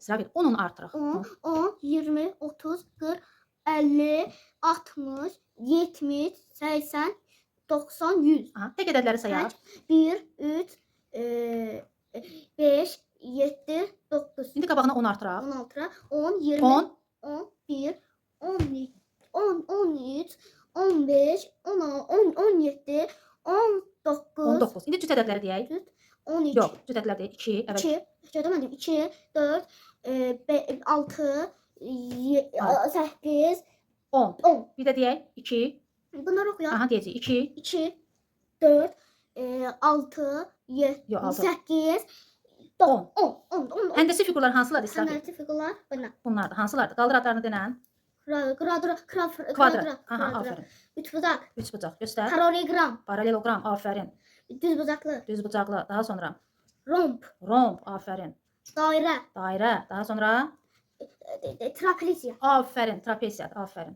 İsrafil, 10 artıraq. 10, 10, 20, 30, 40, 50, 60, 70, 80, 90, 100. Aha, tək ədədləri sayaq. 1, 3, 5, 7, 9. İndi qabağına 10 artıraq. 16, 10, 20, 10, 11, 12, 10, 13, 15, 16, 10, 17, 19, 19. İndi cüt ədədləri deyək. 12, Yox, cüt ədədlər deyək. 2, əvvəl 2, 2 demədim, 2, 4, 6, 8, 10. 10. Bir də deyək 2. Bunları oxuyaq. Aha, deyəcəyik 2, 2, 4, 6, 7, Yox, altı. 8, 10. 10, 10, 10, 10. Həndəsi fiqurlar hansılardır İsrafil? Həndəsi fiqurlar bunlar. Bunlardır. Hansılardır? Qaldır adlarını denən. Kvadrat, Kvadrat. kvadrat, Aha, kvadrat. afərin. Üçbucaq, Üçbucaq. Göstər. parallelogram, Parallelogram. Afərin. düzbucaqlı, Düzbucaqlı. Daha sonra romb, romb. Afərin. dairə, Dairə. Daha sonra trapezia. Afərin. Trapesiya. Afərin.